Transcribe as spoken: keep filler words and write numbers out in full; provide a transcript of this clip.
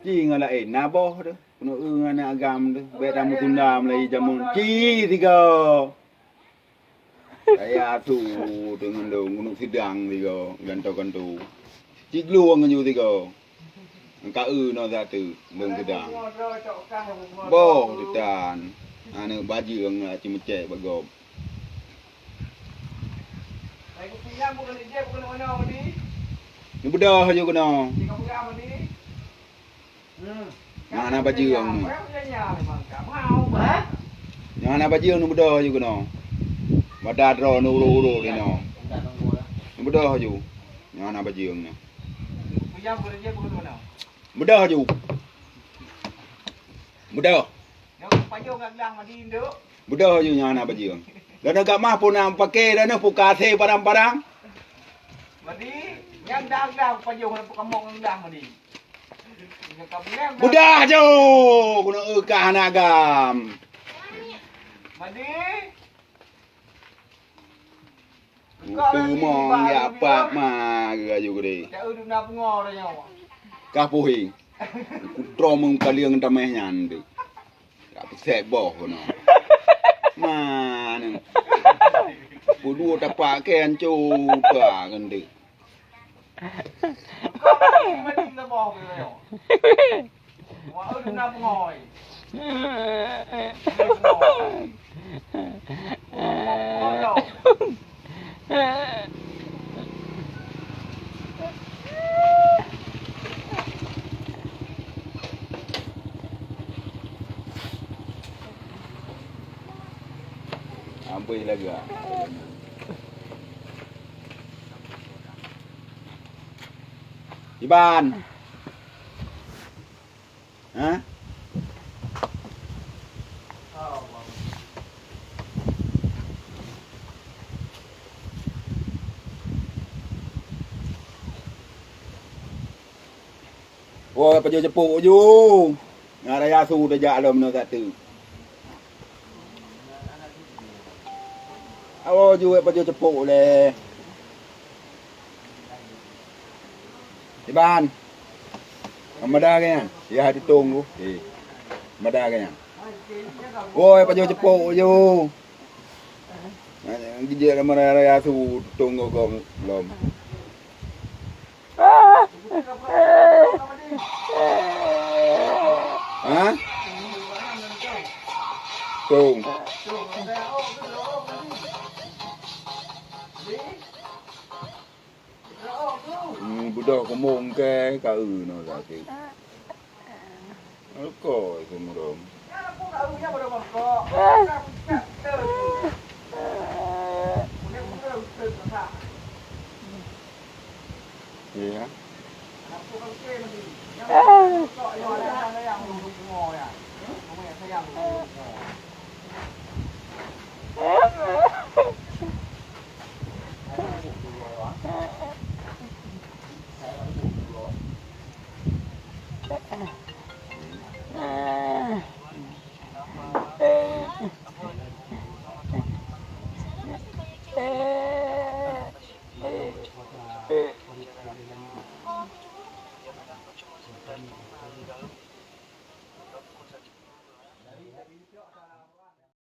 Ci ngon laén, na boh teuh. Keuneuk eu ngon aneuk agam teuh. Bèk tameuteundam lagèe jameun. Ci sigoe. Kaya su teungon dong, keuneuk seudang sigoe, gantoe-gantoe. Ci glueng ngon ju sigoe. Ka eu ngon satu, dong seudang. Boh teutan. Aneuk bajeueng na ci meucèk bak gob. Neubeudôh ju keunoe. Nyang hana bajeueng nyoe. Nyang hana bajeueng neubeudôh ju keunoe. Mada droe neuurôh-urôh inoe. Neubeudôh ju. Nyang hana bajeueng nyoe. Beudôh ju. Beudôh. Beudôh ju nyang hana bajeueng. Droeneuh gak mah pun na pake, droeneuh pun ka hasé parang-parang. Beudôh ju, keuneuk eu kah hana agam. Peumong ya pak ma geu aju gede. Kah puhi. Kutroe meung kalieng tameh nyan deh. Ka pusek boh keunoe. Mana? Peuduek tapak ke anco pa ngendek. Habis lagak. Iban. Ha? Woe, pajoh ceupok ju. Ngon raya su tajak lom nyoe satu. Awoe ju, pajoh ceupok lé. Iban. Mada ke nyan? Ya, di tunggu. Eh. Mada ke nyan? Woe, pajoh ceupok ju. Gijek lama raya su tunggu gom lom. Ha? Tung. Hmm, beudôh keumong ke ka eu nyoe sakét. Alko sumurong. Iya.